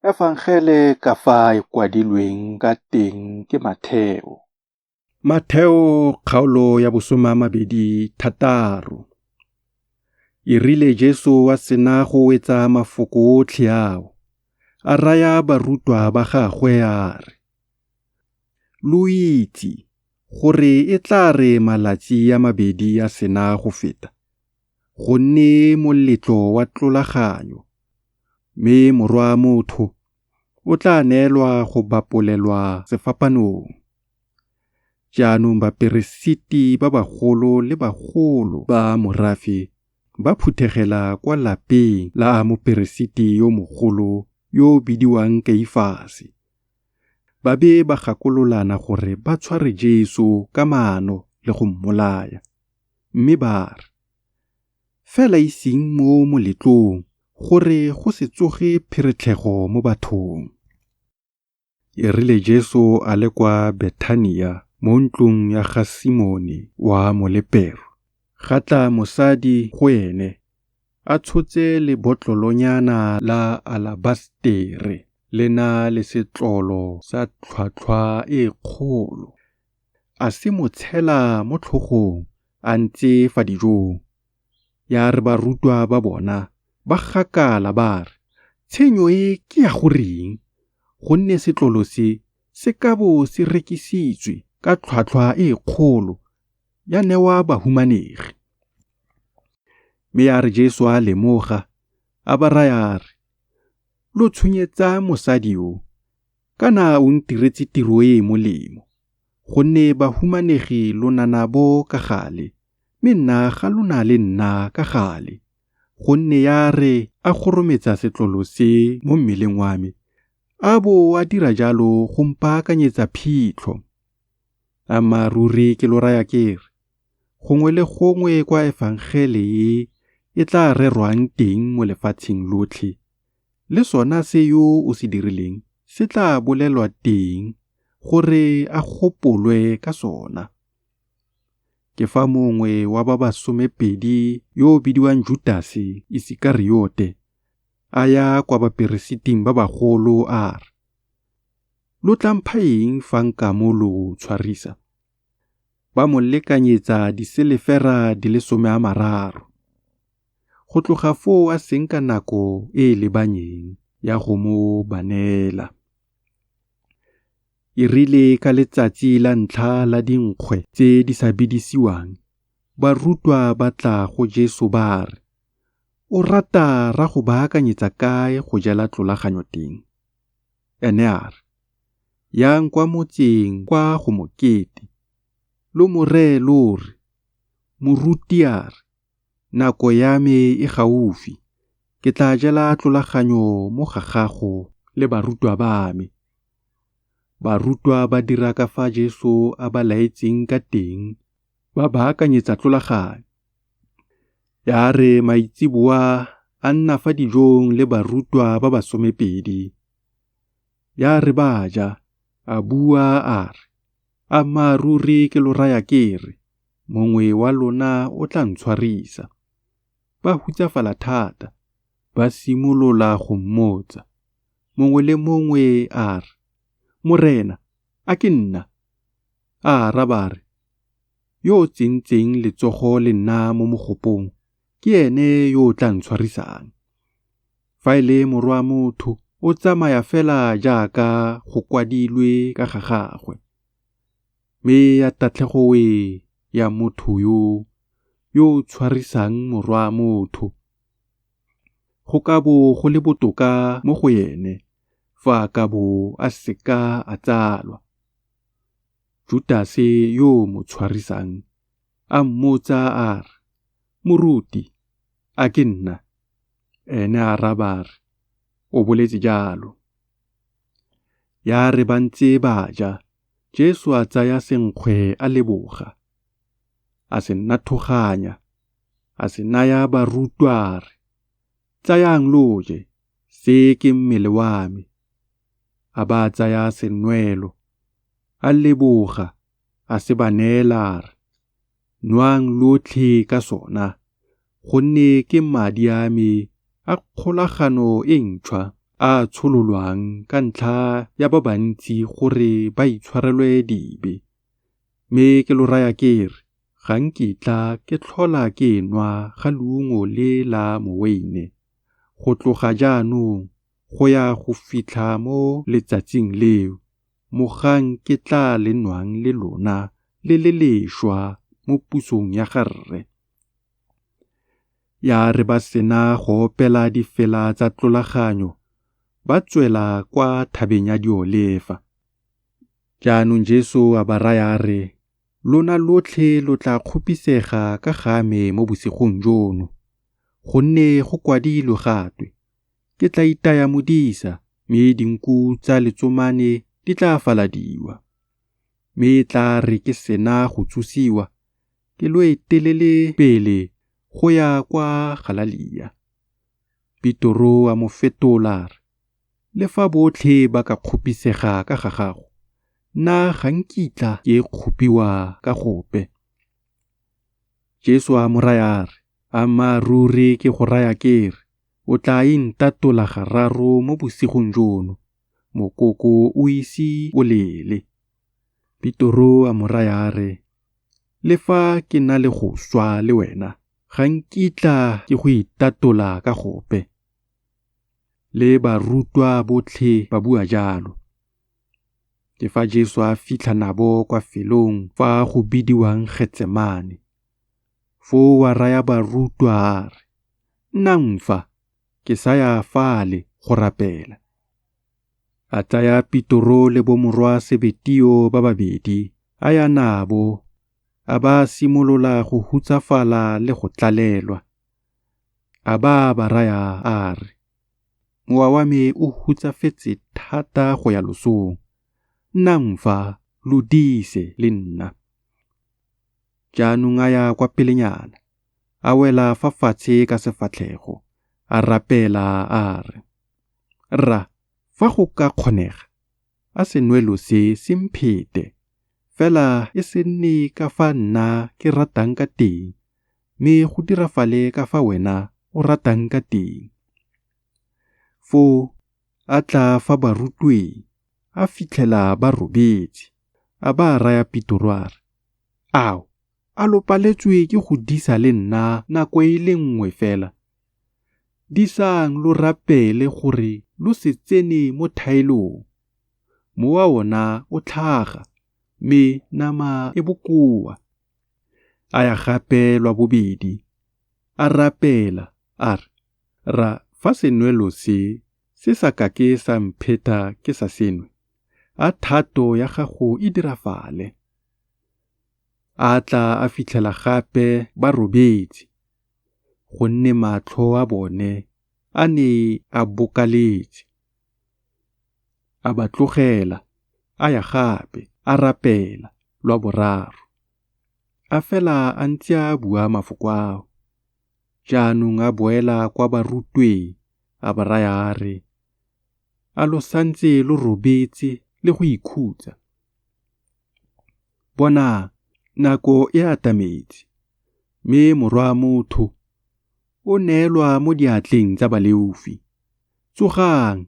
Efangele ka fa e kwadilweng ka teng ke Matheo. Matheo kgaolo ya bo 26. E rile Jesu a sena go wetsa mafoko otlhe ao, a raya barutwa ba gagwe a re, Lo itse gore e tla re malatsi a mabedi a sena go feta, go nne moletlo wa Tlolaganyo, mme Morwa-Motho o tla neelwa go bapolelwa sefapaanong. Jaanong baperesiti ba bagolo le bagolo ba morafe ba phuthegela kwa lapeng la moperesiti yo mogolo yo o bidiwang Kaifase, ba be ba gakololana gore ba tshware Jesu ka maano le go mmolaya. Mme ba re, Fela e seng mo moletlong gore go se tsoge pheretlhego mo bathong. E rile Jesu a le kwa Bethania mo ntlong ya ga Simone wa molepero, ga tla mosadi go ene a tshotse lebotlolonyana la alabasetere le na le setlolo sa tlhwatlhwa e kgolo, a se mo tshela mo tlhogong a ntse fa dijong. Ya re barutwa ba bona, ba gakala ba re, Tshenyo e ke ya go reng? Gonne setlolo se se ka bo se rekisitswe ka tlhwatlhwa e kgolo ya newa bahumanegi. Mme ya re Jesu a lemoga, a ba raya a re, Lo tshwenyetsang mosadi yo? Kana o ntiretse tiro e e molemo. Gonne bahumanegi lo na nabo ka gale, mme nna ga lo na le nna ka gale. Gonne ya re a gorometsa setlolo se mo mmeleng wa me, a bo a dira jalo go mpaakanyetsa phitlho. Ammaaruri ke lo raya ke re, gongwe le gongwe kwa efangele e e tla rerwang teng mo lefatsheng lotlhe, le sona se yo o se dirileng se tla bolelwa teng gore a gopolwe ka sona. Ke fa mongwe wa ba ba somepedi yo o bidiwang Judase Isekariote a ya kwa baperesiting ba bagolo a re, Lo tla mpha eng fa nka mo lo tshwarisa? Ba mo lekanyetsa diselefera di le 30. Go tloga foo a senka nako e e lebanyeng ya go mo ba neela. E rile ka letsatsi la ntlha la dinkgwe tse di sa bedisiwang, barutwa ba tla go Jesu ba re, O rata ra go baakanyetsa kae go jela Tlolaganyo teng? Ene a re, Yang kwa motseng kwa go mokete, lo mo ree lo re, Moruti a re, Nako ya me e gaufi, ke tla jela Tlolaganyo mo ga gago le barutwa ba me. Barutwa ba dira ka fa Jesu a ba laetseng ka teng, ba baakanyetsa Tlolaganyo. Ya re maitseboa a nna fa dijong le barutwa ba ba somepedi. Ya re ba ja, a bua a re, Ammaaruri ke lo raya ke re, mongwe wa lona o tla ntshwarisa. Ba hutsafala thata, ba simolola go mmotsa, mongwe le mongwe a re, Morena, a ke nna? A araba a re, Yo o tsentseng letsogo le nna mo mogopong ke ene yo o tla ntshwarisang. Fa e le Morwa-Motho o tsamaya fela jaaka go kwadilwe ka ga gagwe. Mme a tatlhego wee ya motho yo, yo o tshwarisang Morwa-Motho! Go ka bo go le botoka mo go ene fa a ka bo a se ka a tsalwa. Judase yo o mo tshwarisang a mmotsa a re, Moruti, a ke nna? Ene a araba a re, O boletse jalo. Ya re ba ntse ba ja, Jesu a tsaya senkgwe a leboga, a se nathoganya, a se naya barutwa a re, Tsayang lo je, se ke mmele wa me. A ba a tsaya senwelo, a leboga, a se ba neela a re, Nwang lotlhe ka sona, gonne ke madi a me a kgolagano e ntšhwa. a a tshololwang ka ntlha ya ba bantsi gore ba itshwarelwe dibe. Mme ke lo raya ke re, ga nkitla ke tlhola ke nwa ga leungo le la moweine go tloga jaanong go ya go fitlha mo letsatsing leo mogang ke tla le nwang le lona le le lešwa mo pusong ya ga Rre. Ya re ba sena go opela difela tsa Tlolaganyo, ba tswela kwa thabeng ya Diolefa. Jaanong Jesu a ba raya a re, Lona lotlhe lo tla kgopisega ka ga me mo bosigong jono, gonne go kwadilwe ga twe, Ke tla itaya modisa, mme dinku tsa letsomane di tla faladiwa. Mme e tla re ke sena go tsosiwa, ke lo etelele pele go ya kwa Galelia. Petoro a mo fetola a re, Le fa botlhe ba ka kgopisega ka ga gago, nna ga nkitla ke kgopiwa ka gope. Jesu a mo raya a re, Ammaaruri ke go raya ke re, o tla intatola gararo mo bosigong jono, mokoko o ise o lele. Petoro a mo raya a re, Le fa ke na le go swa le wena, ga nkitla ke go itatola ka gope. Le barutwa botlhe ba bua jalo. Ke fa Jesu a fitlha nabo kwa felong fa go bidiwang Getsemane. Foo a raya barutwa a re, Nnang fa, ke sa ya fale go rapela. A tsaya Petoro le bomorwa Sebetio ba babedi a ya nabo, a ba simolola go hutsafala le go tlalelwa. A ba a ba raya a re, Mowa wa me o hutsafetse thata go ya losong, nnang fa lo dise le nna. Jaanong a ya kwa pelenyana, a wela fa fatshe ka sefatlhego, a rapela a re, Rra, fa go ka kgonega, a senwelo se se mphete, fela e se nne ka fa nna ke ratang ka teng, mme go dirafale ka fa wena o ratang ka teng. Foo a tla fa barutweng, a fitlhela ba robetse, a ba a raya Petoro a re, Ao, a lo paletswe ke go disa le nna nako e le nngwe fela? Disang lo rapele gore lo se tsene mo thaelong. Mowa ona o tlhaga, mme nama e bokoa. A ya gape lwa bobedi, a rapela a re, Rra, fa senwelo se se sa ka ke sa mpheta ke sa se nwe, a thato ya gago e dirafale. A tla a fitlhela gape ba robetse, gonne matlho a bone a ne a bokaletse. A ba tlogela, a ya gape a rapela lwa boraro, a fela a ntse a bua mafoko ao. Jaanong a boela kwa barutweng, a ba raya a re, A lo santse lo robetse le go ikhutsa? Bonang, nako e atametse, mme Morwa Motho o neelwa mo diatleng tsa baleofi. Tsogang,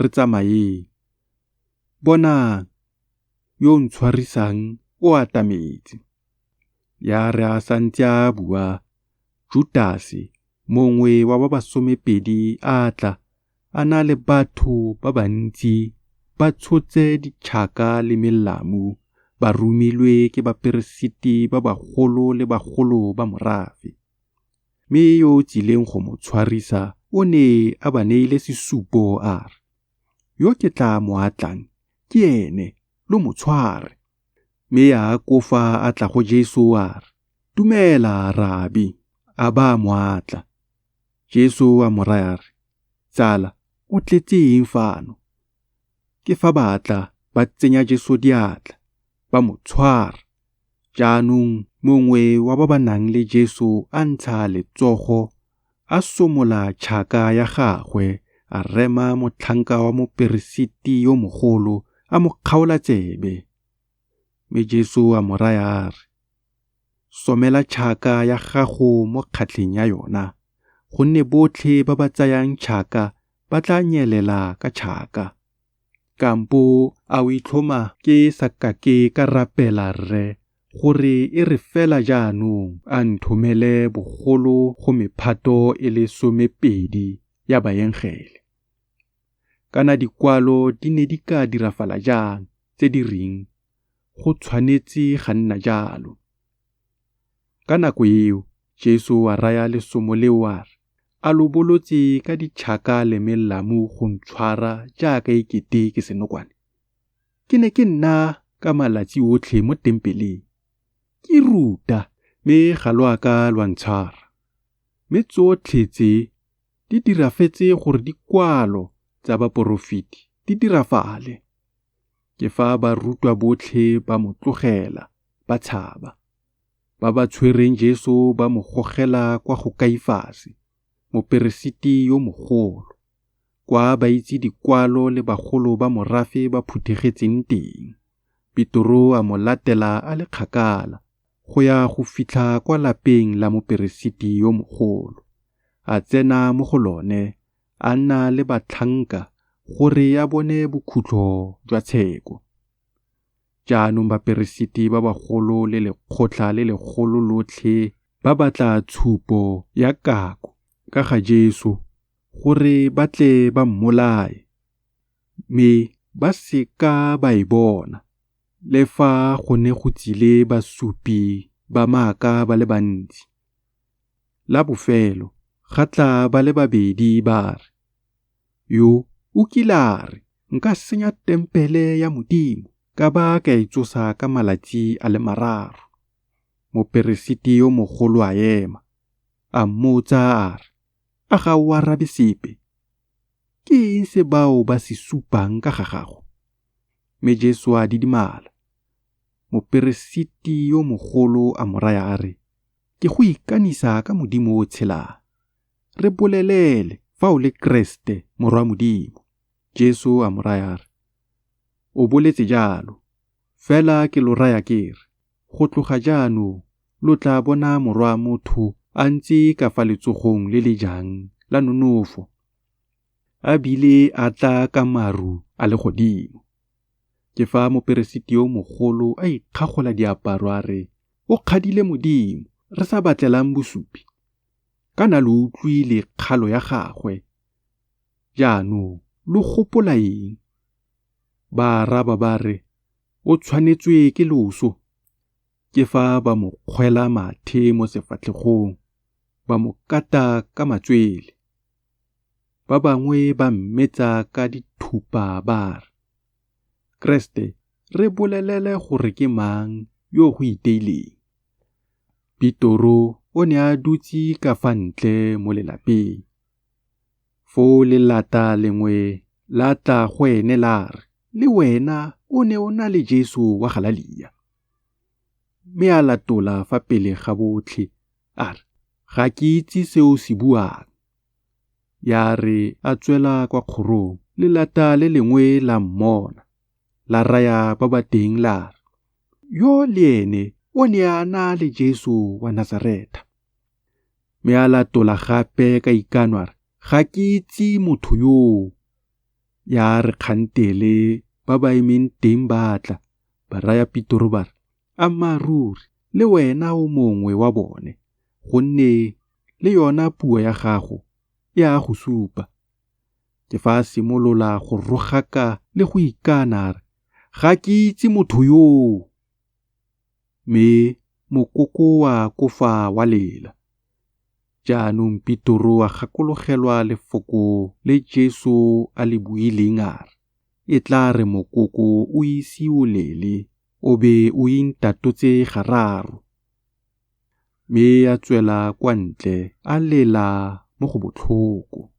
re tsamayeng. Bonang, yo o ntshwarisang o atametse. Ya re a santse a bua, Judase, mongwe wa ba ba somepedi a tla, a na le batho ba bantsi ba tshotse ditšhaka le melamu ba romilwe ke baperesiti ba bagolo le bagolo ba morafe. Mme yo o tsileng go mo tshwarisa o ne a ba neile sesupo a re, Yo ke tla mo atlang ke ene, lo mo tshware. Mme a akofa a tla go Jesu a re, Dumela, Rabi, a ba a mo atla. Jesu a mo raya a re, Tsala, o tletse eng fano? Ke fa ba tla ba tsenya Jesu diatla, ba mo tshwara. Jaanong mongwe wa ba ba nang le Jesu a ntsha letsogo, a somola tšhaka ya gagwe, a rema motlhanka wa moperesiti yo mogolo, a mo kgaola tsebe. Mme Jesu a mo raya a re, Somela tšhaka ya gago mo kgatlheng ya yona, gonne botlhe ba ba tsayang tšhaka ba tla nyelela ka tšhaka. Kampo a o itlhoma ke sa kake ka rapela Rre gore e re fela jaanong a nthomele bogolo go mephato e le 12 ya baengele? Kana dikwalo di ne di ka dirafala jang tse di reng go tshwanetse ga nna jalo? Ka nako eo Jesu a raya lesomo leo a re, A lo bolotse ka ditšhaka le melamu go ntshwara jaaka e kete ke senokwane? Ke ne ke nna ka malatsi otlhe mo tempeleng, ke ruta, mme ga lo a ka lwa ntshwara. Mme tsotlhe tse di dirafetse gore dikwalo tsa baporofeti di dirafale. Ke fa barutwa botlhe ba mo tlogela ba tshaba. Ba ba tshwereng Jesu ba mo gogela kwa go Kaifase, moperesiti yo mogolo, kwa baitse dikwalo le bagolo ba morafe ba phuthegetseng teng. Petoro a mo latela a le kgakala go ya go fitlha kwa lapeng la moperesiti yo mogolo. A tsena mo go lone a nna le batlhanka gore a bone bokhutlo jwa tsheko. Jaanong baperesiti ba bagolo le lekgotla le legolo lotlhe ba batla tshupo ya kako ka ga Jesu gore ba tle ba mmolaye, mme ba se ka ba e bona, le fa go ne go tsile basupi ba maaka ba le bantsi. La bofelo ga tla ba le babedi ba re, Yo o kile a re, Nka senya tempele ya Modimo ka ba ka e tsosa ka malatsi a le 3. Moperesiti yo mogolo a ema, a mmotsa a re, A ga o arabe sepe? Ke eng se bao ba se supang ka ga gago? Mme Jesu a didimala. Moperesiti yo mogolo a mo raya a re, Ke go ikanisa ka Modimo o tshelang, re bolelele fa o le Kreste Morwa Modimo. Jesu a mo raya a re, O boletse jalo, fela ke lo raya ke re, go tloga jaanong lo tla bona Morwa Motho a ntse ka fa letsogong le le jang la nonofo, a bile a tla ka maru a legodimo. Ke fa moperesiti yo mogolo a ikgagola diaparo a re, O kgadile Modimo, re sa batlelang bosupi? Kana lo utlwile kgalo ya gagwe, jaanong lo gopola eng? Ba araba ba re, O tshwanetswe ke loso. Ke fa ba mo kgwela mathe mo sefatlhegong, ba mo kata ka matswele. Ba bangwe ba mmetsa ka dithupa ba re, Kreste, re bolelele gore ke mang yo o go iteileng. Petoro o ne a dutse ka fa ntle mo lelapeng. Foo lelata lengwe la tla go ene la re, Le wena o ne o na le Jesu wa Galelia. Mme a latola fa pele ga botlhe a re, Ga ke itse se o se buang. Ya re a tswela kwa kgorong, lelata le lengwe la mmona, la raya ba ba teng la re, Yo le ene o ne a na le Jesu wa Nasaretha. Mme a latola gape ka ikano a re, Ga ke itse motho yoo. Ya re kgantele ba ba emeng teng ba tla, ba raya Petoro ba re, Ammaaruri le wena o mongwe wa bone, gonne le yona puo ya gago e a go supa. Ke fa a simolola go rogaka le go ikana a re, Ga ke itse motho yoo. Mme mokoko wa akofa wa lela. Jaanong Petoro a gakologelwa lefoko le Jesu a le buileng a re, E tla re mokoko o ise o lele o be o intatotse gararo. Mme a tswela kwa ntle a lela mo go botlhoko.